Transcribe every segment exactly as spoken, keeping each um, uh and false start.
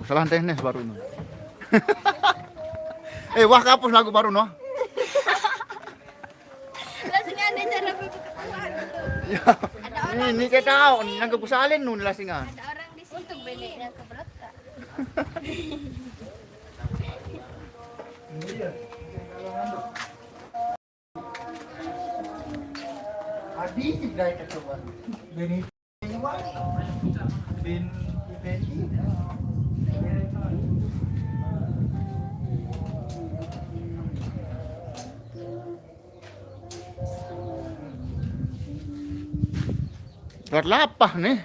Salah teknis baru ini. Eh, wah, kapus lagu baru, noh. Lah, sing ada cara berpikir. Ya. Ada orang ini di kita sini. Tahu, nang kepusalin nun lah singan. Ada orang di sini. Untuk beli yang kebelet, Kak. Adi tidak coba. Beni. Bin Effendi. Buat lapah nih.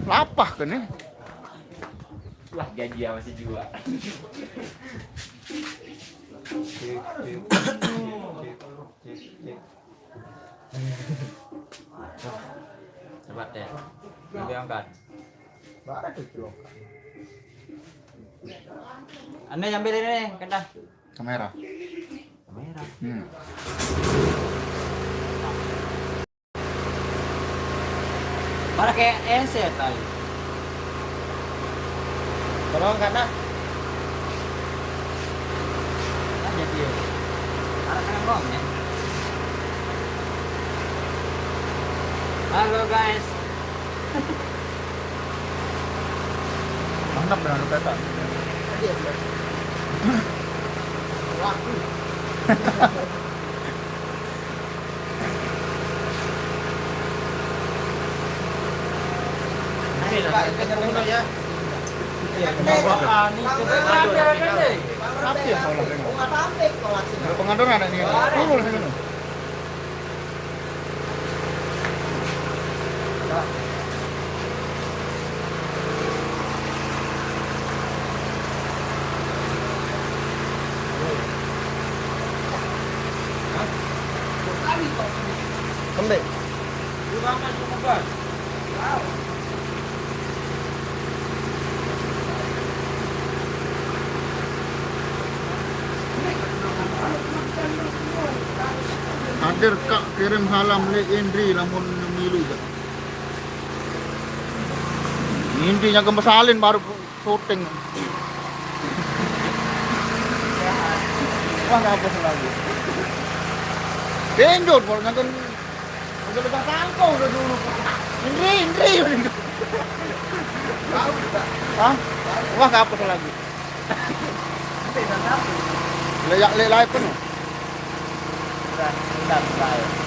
Lapah kan nih. Wah, gaji apa sih juga? Cek, cek, cek, cek, cek. Coba deh. Lebih angkat. Barang tuh, Cok. Anda yang beli nih, kena. Kamera. Kamera. Hmm. Para kayak enset tadi. Tolong, kena. Aja dia. Arah kanan bawah, ya. Halo, guys. Mantap dengan kereta. Iya, benar. Laku. Ini lah, kita tunggu ya. Iya, kenapa? Ada, ada, ada. Apa ya? Kalau pengaduan ada nih. Turun sini. Kembali. Hadir Kak kirim salam li Indri lamun milu ja. Indri nya gemes salin baru syuting. Wah, ngapus lagi. Genjot, kalau nonton udah pegang tangkong udah dulu. Indri, Indri. Hah? Wah, ngapus lagi. Leyak lek lain pun. Udah, udah, udah.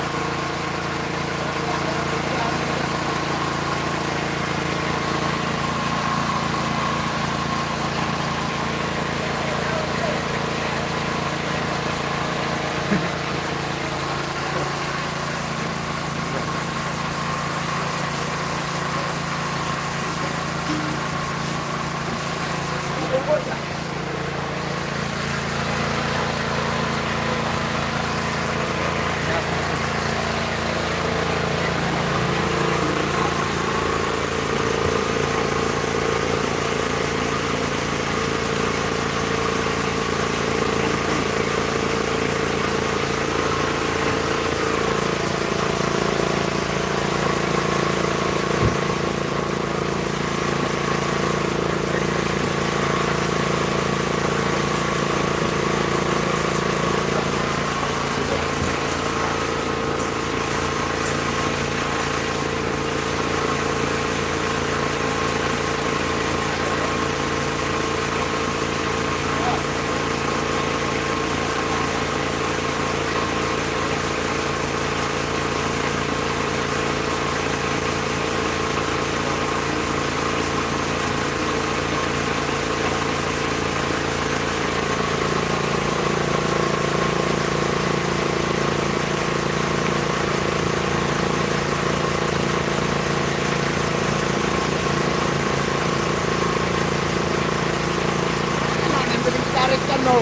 Mana yang sering ditarik kan, no?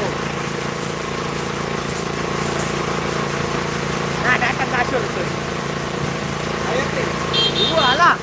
Nah, datang kasur tuh. Ayo, Pi. Dua lah.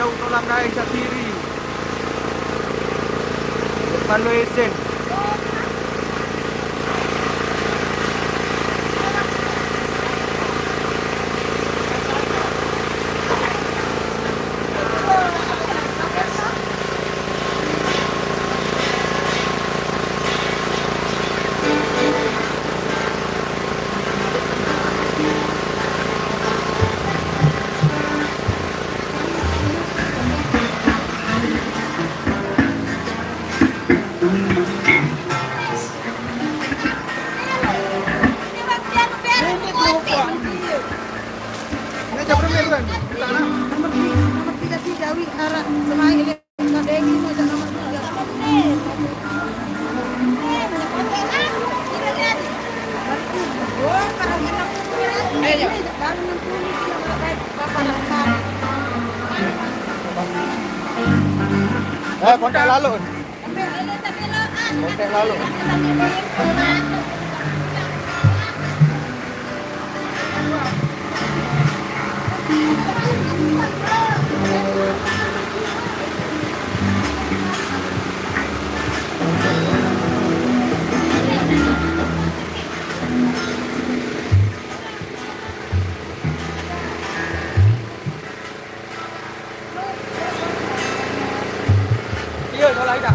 Utolang dai satiri. Palo esen. Ini coba dulu, Ren. Kita anak. Nomor tiga, tiga, wih, arah. Semain. Eh, kontak lalu. Kontak lalu. Iya, salah kita.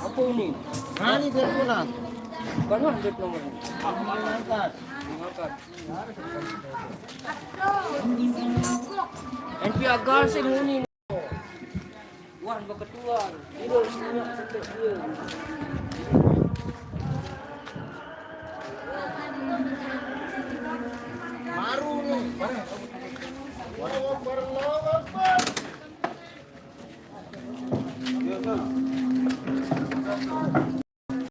Apa ni? Ha, ni dia pula. Bukan lah dia nama ni. Angkat. Angkat. N P R Girls ni ni. Wan berketuan. Dia punya setek dia. Baru ni.